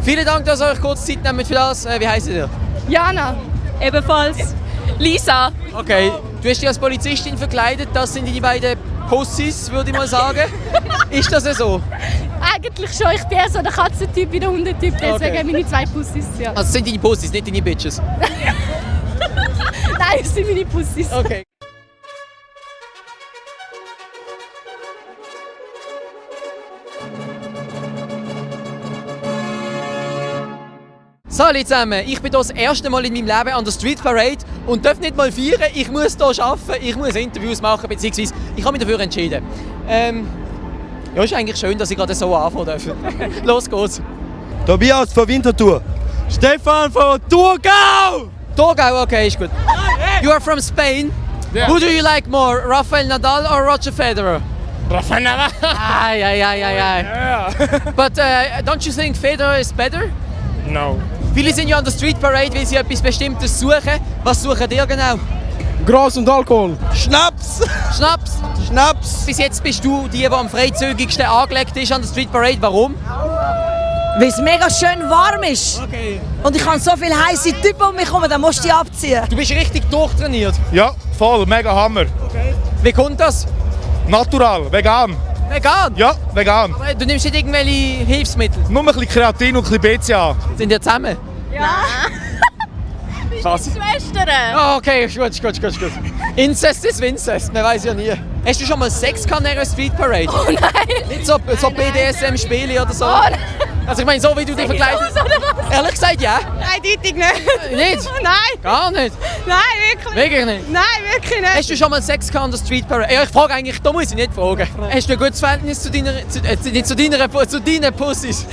Vielen Dank, dass ihr euch kurz Zeit nehmt für das. Wie heisst ihr? Jana, ebenfalls. Lisa. Okay, du hast dich als Polizistin verkleidet. Das sind die beiden Pussys, würde ich mal sagen. Ist das so? Eigentlich schon. Ich bin eher so der Katzentyp wie der Hundetyp. Deswegen Okay. meine 2 Pussys. Ja. Also es sind deine Pussys, nicht deine Bitches. Nein, es sind meine Pussys. Okay. Salut zusammen, ich bin hier das erste Mal in meinem Leben an der Street Parade und darf nicht mal feiern. Ich muss hier arbeiten, ich muss Interviews machen, beziehungsweise ich habe mich dafür entschieden. Ja, ist eigentlich schön, dass ich gerade so anfangen darf. Los geht's. Tobias von Winterthur. Stefan von Thurgau. Thurgau, okay, ist gut. You are from Spain. Yeah. Who do you like more, Rafael Nadal or Roger Federer? Rafa Nadal. Aye. Yeah. But don't you think Federer is better? No. Viele sind ja an der Street Parade, weil sie etwas Bestimmtes suchen. Was suchen ihr genau? Gras und Alkohol. Schnaps. Schnaps? Schnaps. Bis jetzt bist du die am freizügigsten angelegt ist an der Street Parade. Warum? Weil es mega schön warm ist. Okay. Und ich habe so viele heiße Typen um mich herum, dann musst du die abziehen. Du bist richtig durchtrainiert. Ja, voll, mega Hammer. Wie kommt das? Natural, vegan. Vegan? Ja, vegan. Aber du nimmst nicht irgendwelche Hilfsmittel. Nur ein bisschen Kreatin und ein bisschen BCA. Sind ihr zusammen? Ja. Was? Schwestern. Oh, okay, ist gut. Inzest ist Winzest, man weiß ja nie. Hast du schon mal Sex gehabt in einer Street Parade? Oh nein. Nicht so BDSM-Spiele oder so? Oh nein. Also ich meine, so wie du dich verkleidet hast. Ehrlich gesagt, ja? Eindeutig nicht. Nicht? Nein. Gar nicht? Nein, wirklich. Wirklich nicht? Nein, wirklich nicht. Hast du schon mal Sex gehabt an der Street Parade? Ja, ich frage eigentlich, da muss ich nicht fragen. Hast du ein gutes Verhältnis zu deinen Pussys?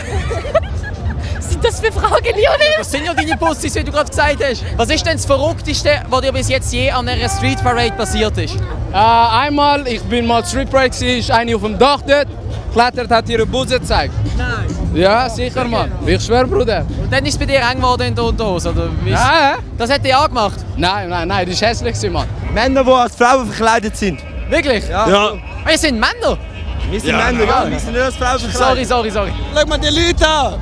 Sind das für Fragen, Lionel? Was sind ja deine Pussys, wie du gerade gesagt hast? Was ist denn das Verrückteste, was dir bis jetzt je an einer Street Parade passiert ist? Einmal, ich bin mal Street Parade, ist eine auf dem Dach dort, klettert, hat ihre Busen gezeigt. Nein. Ja, sicher, Mann. Ich schwör, Bruder. Und dann ist es bei dir eng geworden in der Unterhose, oder wie? Ja, Das hat die angemacht? Nein, das ist hässlich, Mann. Männer, die als Frauen verkleidet sind. Wirklich? Ja. Wir sind Männer? Wir sind Männer, ja. Wir sind nicht als Frauen verkleidet. Sorry. Schau mal die Leute an.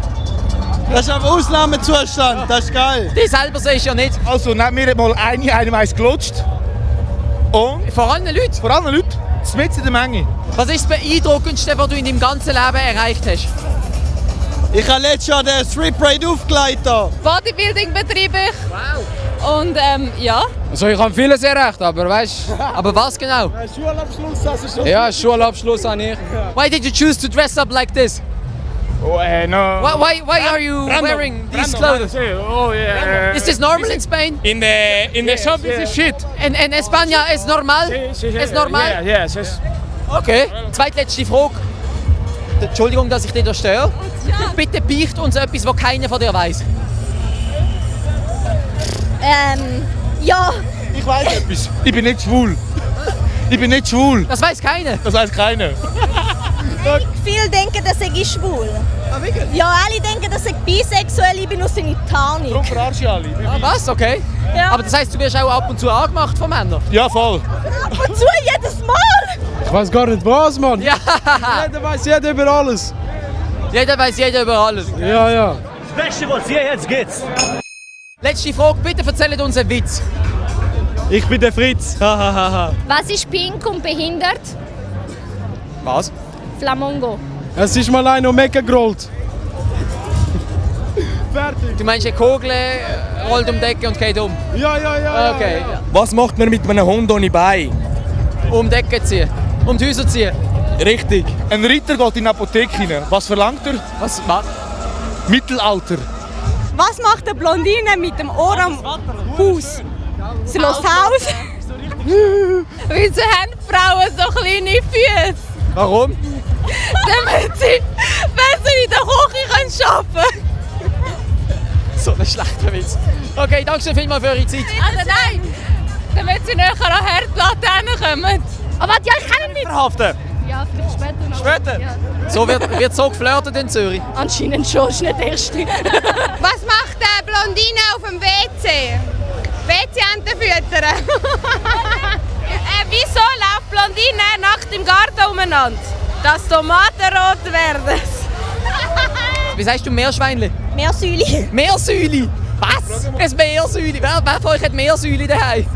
Das ist ein Ausnahmezustand. Das ist geil. Die selber siehst du ja nicht. Also, mir hat mal einem eins gelutscht. Und Vor allen Leuten. vor allem Leute, mitten in der Menge. Was ist das Beeindruckendste, was du in deinem ganzen Leben erreicht hast? Ich habe letztes Jahr den Street Parade aufgelegt. Bodybuilding betreibe ich. Wow. Und ja. Also, ich habe vieles erreicht, aber weißt Aber was genau? Schulabschluss, das ist schon. du, ja, Schulabschluss habe ich. Why did you choose to dress up like this? Oh, no. Why are you wearing these clothes? Oh, yeah. Is this normal in Spain? In the shop is shit. In España es normal? Es normal? Yeah, yes. Okay. Zweitletzte Frage. Entschuldigung, dass ich dich da störe. Bitte beicht uns etwas, was keiner von dir weiß. Ja. Ich weiß etwas. Ich bin nicht schwul. Ich bin nicht schwul. Das weiß keiner. Das weiß keiner. Viele denken, dass ich schwul. Ah, wirklich? Ja, alle denken, dass ich bisexuell bin, ich bin aus in Darum Tarnung. verarsch ich alle. Ah, was? Okay. Ja. Aber das heisst, du wirst auch ab und zu angemacht von Männern? Ja, voll. Ab und zu, jedes Mal. Ich weiß gar nicht was, Mann. Ja. Jeder weiß jeder über alles. Jeder weiß jeder über alles. Ja. Das Beste, was hier jetzt geht's. Letzte Frage. Bitte erzählt uns einen Witz. Ich bin der Fritz. Hahaha. Was ist pink und behindert? Was? Flamongo. Es ist mal einer mega gerollt. Du meinst, eine Kugel rollt um die Ecke und geht um? Ja. Okay. Was macht man mit einem Hund ohne Bein? Um die Ecke ziehen. Um die Häuser ziehen. Richtig. Ein Ritter geht in die Apotheke hinein. Was verlangt er? Was? Mittelalter. Was macht eine Blondine mit dem Ohr am Haus? Sie lässt Haus. Wieso haben Frauen so kleine Füße? Warum? Damit sie besser in der Küche arbeiten können. So ein schlechter Witz. Okay, danke schön vielmals für eure Zeit. Also nein, damit sie näher an Herdplatte kommen. Aber ja, ich kann nicht. Verhaften. Ja, vielleicht später noch. Später? Ja. So wird so geflirtet in Zürich. Anscheinend schon, ist nicht der erste. Was macht eine Blondine auf dem WC? WC-Ente füttern. Wieso läuft Blondine nackt im Garten umeinander? Dass Tomaten rot werden. Wie sagst du Meerschweinchen? Meersäule. Meersäule? Was? Ein Meersäule? Wer von euch hat Meersäule daheim?